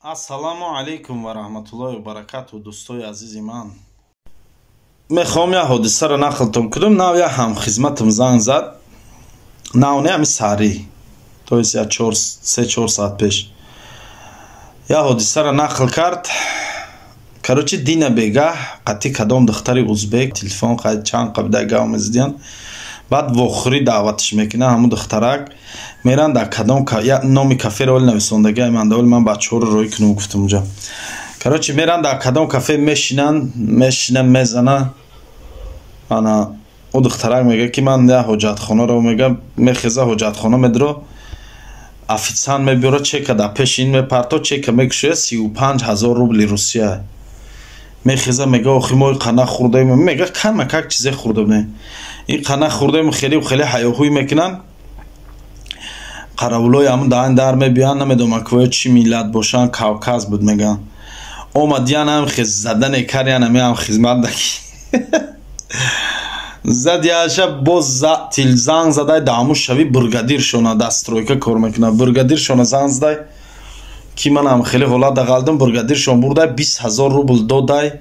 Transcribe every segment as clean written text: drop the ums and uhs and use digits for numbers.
Ассалому алайкум ва раҳматуллоҳи ва баракату, дӯстои азизи ман. Мехоҳам як ҳодисаро нақлтон кунам. Нав як ҳамхизматам занг зад. Нав не, ҳами саҳрӣ, то есть як 3-4 соат пеш як ҳодисаро нақл кард. Короче, дина бегаҳ қатъи кадом духтари узбек телефон чанд қабида гав мезадиянд. Баъд вохӯрӣ даъватш мекунад ҳамун духтарак. Меран дар кадом номи каферо оли нависондагиай ман оли ман бачаҳоро роҳӣ кунам, гуфтам унҷа. Короче, меран дар кадом кафе, мешинанд, мешинанд, мезана. Ана ӯ духтарак мега, ки ман як ҳоҷатхонаро мега. Мехеза, ҳоҷатхона медро, официант мебиёра, чека дар пеши ин мепарто. Чека мекушоя, 35 000 рубли Русия. Мехеза, мега: «Охи, мо қана хӯрдаем?» Мега: «Камакак чизе хӯрда будем, ин қана хӯрдаем». Хеле хеле ҳаёҳӯй мекунанд. Қаравулои ҳамун даҳан дар мебиёянд. Намедонам, аквоё чӣ миллат бошанд, Кавказ буд, мегӯянд. Омадиян, ҳам хез задане карян, ами ҳам хизмат даки зад яша. Боз занг задай да ҳамун шави бригадиршона, дар стройка кор мекунад, бригадиршона занг задай, ки манам хеле ҳолат дағалдам. Бригадиршон бурдай, 20 000 рубл додай.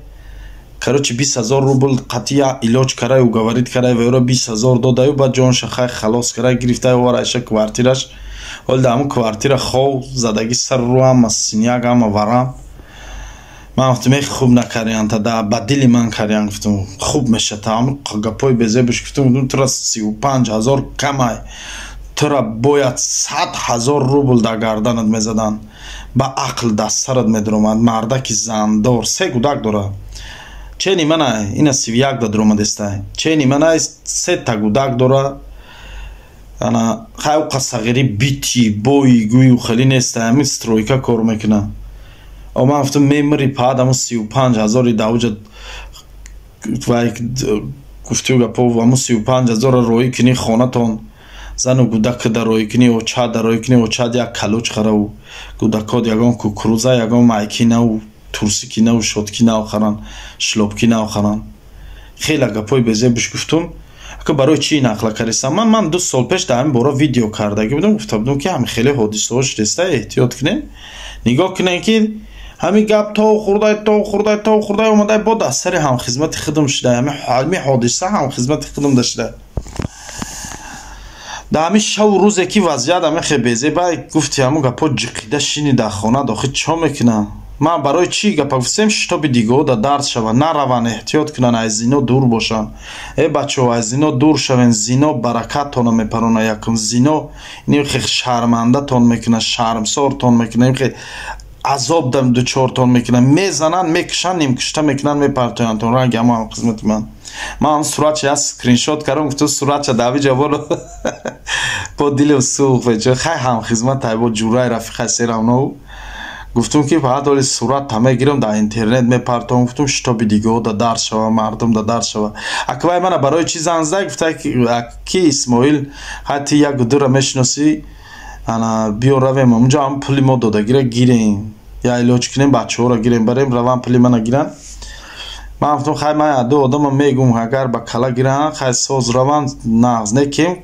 Короче, 20 000 рубл қатъия илоҷ карай, уговорить карай ва ёро 20 000 додаю, баъд ҷонша хай халос карай, гирифтай, оварайша квартираш. Ҳоли дар ҳамун квартира хов задаги, сар рӯ ҳама синяк, ҳама варам. Ман гуфтам: «Э, хуб накарян, та ба дили ман карян». Гуфтам: «Хуб меша». Та ҳамун гапҳои безебуш гуфтам: «Тура 35 000 камай, тура бояд 100 000 рубл дар гарданат мезаданд, ба ақл дар сарат медаромад». Мардаки зандор, се гудак дорад. Чени мана ина 31 да дуромадестай, чени мана сета гудак дора. Ана хай, уқа сағирӣ бити бои гӯю хеле неста, ҳамин стройка кор мекунад. Ман гуфтам: «Мемири паад ҳамун 35 000-и давҷа вай». Гуфтию гапо, ҳамун 35 000-ро роҳӣ кунӣ хонатон, зану гудака роҳӣ кунӣ, очад роҳӣ кунӣ, очад як калуч хараву гудакот ягон кукуруза, ягон майки наву, турсики наву, шотки нав харанд, шлёпки нав харанд. Хеле гапҳои безебуш гуфтум. Ака, барои чӣ нақла кардистам? Ман 2 сол пеш дар ҳамин бора видео кардагӣ будам. Гуфта будам, ки ҳами хеле ҳодисаҳо шудеста, эҳтиёт кунем. Нигоҳ кунем, ки ҳамин гап то хурдай, то хурдай, то хурдай омадай, бо дар сари ҳамхизмати худам шуда. Ҳамин ҳодиса ҳамхизмати худам да шуда. Дар ҳамин шаву рӯзе ки вазъият ҳамин хел безеба, гуфти ҳамун гапҳо ҷиқида шини дар хона дохил чо мекунам? Ман барои чӣ гапа гуфтем? Шитоби дигоҳо да дарс шаванд, нараванд, эҳтиёт кунанд, аз зино дур бошанд. Э, бачаҳо, аз зино дур шавен. Зино баракаттона мепарона. Якум, зино ин хел шармандатон мекунад, шармсортон мекунад, хел азоб дучортон мекунад. Мезананд, мекушанд, нимкушта мекунанд, мепартояндтон. Ранги ҳамо ҳамхизмати ман. Ман ҳам суратша як скриншот кардам, гуфтам: «Суратша давиҷа боро». Бо дилам сӯхт бечо. Хай, ҳамхизмат тай, бо ҷурай рафиқай серавнов. Гуфтум, ки фақат оли суратта мегирам, дар интернет мепартом. Гуфтум, шитоби дигоҳо да дарс шава, мардум да дарс шава. Аквай мана барои чӣ занг зад? Гуфта, ки Исмоил, ҳатти як дура мешиносӣ, ана биё равем онҷо, ҳам пули мо додагира гирем, я илоҷ кунем, бачаҳоро гирем, барем, раван, пули мана гиранд. Ман гуфтам: «Хай, ман ду одама мегум, агар ба кала гиранд, хай, соз раванд, нағз некем».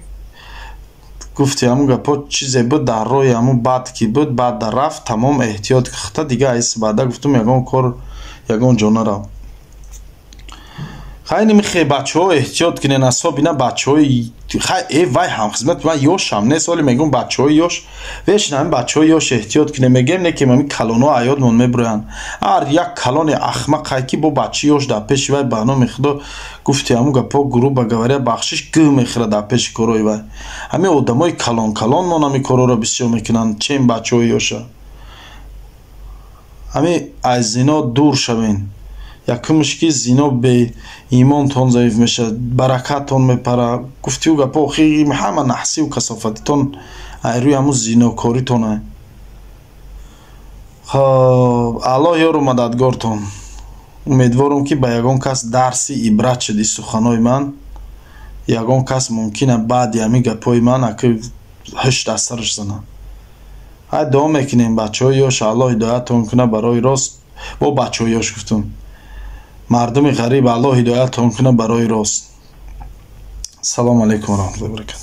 Гуфти ҳамун гапҳо чизе буд дар роҳи ҳамун, бад ки буд, баъд дар рафт, тамом. Эҳтиёт хта дига айси баъда, гуфтум, ягон кор, ягон ҷо нарав. Хай, нимихе, бачаҳо, эҳтиёт кунен, асобина бачаҳои хай. Э, вай ҳамхизмат ман ёшам нест, оли мегӯм бачаҳои ёш вешин, ҳамин бачаҳои ёш эҳтиёт кунем. Мегӯем, не ки ҳамин калонҳо аёдмон мебироянд. Ҳар як калони ахмақай, ки бо бачаи ёш дар пеши вай, ба номи Худо, гуфти ҳамун гапҳо, грубо говоря, бахшиш, гӯ мехӯрад дар пеши корои вай. Ҳамин одамои калон калонмон ҳамин корҳоро бисёр мекунанд, чем бачаҳои ёша. Ҳамин аз зино дур шавен. Якумш, ки зино беимонтон заиф мешавад, баракаттон мепара. Гуфтиу гапҳо, охи, ҳама наҳсиву касофатитон ай рӯи ҳамун зинокоритон. Хоб, Аллоҳ ёру мададгортон. Умедворам, ки ба ягон кас дарси ибрат шуди суханои ман. Ягон кас мумкина баъди ҳамин гапҳои ман аки ҳушт аз сараш занад. Ҳай, дуо мекунем, бачаҳои ёш, Аллоҳ ҳидоятон кунад барои рост. Бо бачаҳои ёш гуфтум, мардуми ғариб, Аллоҳ ҳидоятон кунад барои рост. Ассалому алайкум ва раҳматуллоҳи баракату.